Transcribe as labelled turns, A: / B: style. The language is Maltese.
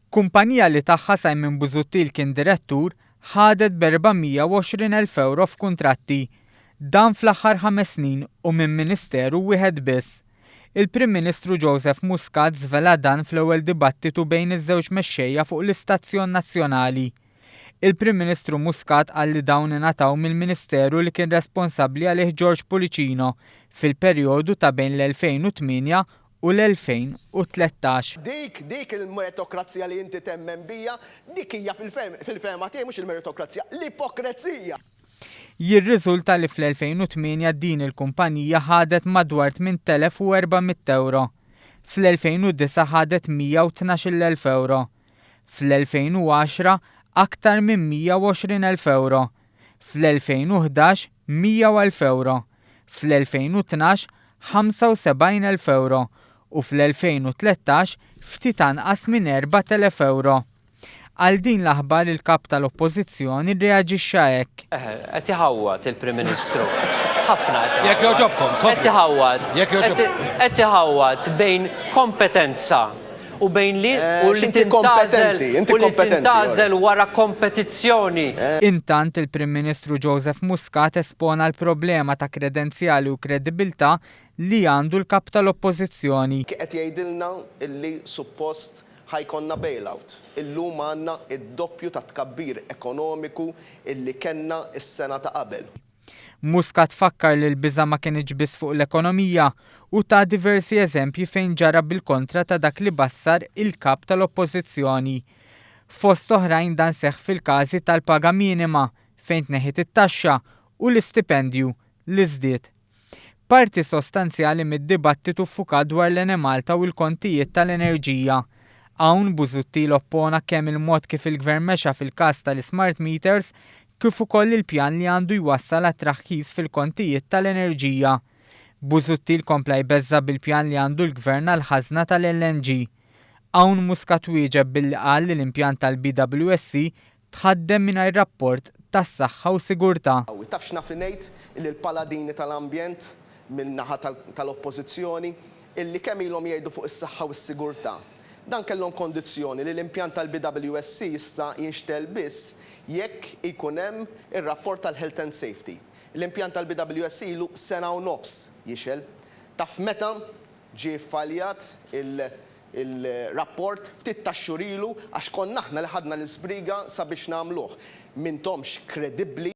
A: Kumpanija li tagħha Simon Busuttil kien direttur ħadet b'420,000 ewro f'kuntratti. Dan fl-aħħar ħames snin u minn ministeru wieħed biss. Il-Prim Ministru Joseph Muscat żvela dan fl-ewwel dibattitu bejn iż-żewġ mexxejja fuq l-istazzjon nazzjonali. Il-Prim Ministru Muscat qal li dawn ingħataw mill-Ministeru li kien responsabbli għalih George Pullicino fil-perjodu ta' bejn l-2008 u l-2013.
B: Dik, dik il-meritokrazija li inti temmen bija, dik hija fil-fehma tiegħi mhux il-meritokrazija, l-ipokrezija!
A: Jirriżulta li fl-2008 din il-kumpanija ħadet madwar 8,400 ewro. Fl-2009 ħadet 112,000 ewro. Fl-2010 aktar minn 120,000 ewro. Fl-2011 100,000 ewro. Fl-2012 75,000 ewro u fl-2013 ftit anqas minn 4,000 ewro. Għal din l-aħbar il-Kap tal-Oppożizzjoni rreaġixxa hekk.
C: Eħe, qed iħawwad il-Prim Ministru. Ħafna qed iħawwad.
D: Jekk jogħġobkom, komplu.
C: Qed iħawwad.
D: Jekk jogħġobkom.
C: Qed iħawwad bejn kompetenza u bejn li u li
B: Inti
C: tintgħażel
B: kompetenti, inti
C: u li
B: kompetenti,
C: tintgħażel wara kompetizzjoni.
A: Intant il-Prim Ministru Joseph Muscat espona l-problema ta' kredenzjali u kredibilità li għandu l-Kap tal-Oppożizzjoni.
B: Qed jgħidilna illi suppost Ħa jkollna bailout. Illum għandna d-doppju tat-tkabbir ekonomiku illi kellna s-sena ta' qabel.
A: Muscat fakkar li l-biża' ma kinitx biss fuq l-ekonomija u ta diversi eżempji fejn ġara bil-kontra ta' dak li bassar il-Kap tal-Oppożizzjoni. Fost oħrajn dan seħħ fil-każi tal-paga minima, fejn tneħħiet it-taxxa, u l-istipendju, li żdied. Parti sostanzjali mid-dibattitu ffukat dwar l-Enemalta u l-kontijiet tal-enerġija. Hawn Busuttil oppona kemm il-mod kif il-Gvern mexa fil-każ tal-ismart meters kif ukoll il-pjan li għandu jwassal għat-traħħis fil-kontijiet tal-enerġija. Busuttil kompla jbeżża' bil-pjan li għandu l-Gvern għall-ħażna tal-LNG. Hawn Muscat wieġeb billi qal li l-impjant tal-BWSC Tħaddem mingħajr rapport tas-saħħa u sigurtà.
B: Taf x'naf li ngħid illi l-paladini tal-ambjent min-naħa tal-Oppożizzjoni illi kemm ilhom jgħidu fuq is-saħħa u s-sigurtà. Dan kellhom kondizzjoni li l-impjant tal-BWSC jista' jinxtegħel biss jekk ikun hemm ir-rapport tal-Health and Safety. L-impjant tal-BWSC ilu sena u nofs jixgħel. Taf meta ġie ffaljat il il-rapport ftit tax-xhur ilu għax konna aħna li ħadna l-isbriga sabiex nagħmluh. M'intomx kredibbli.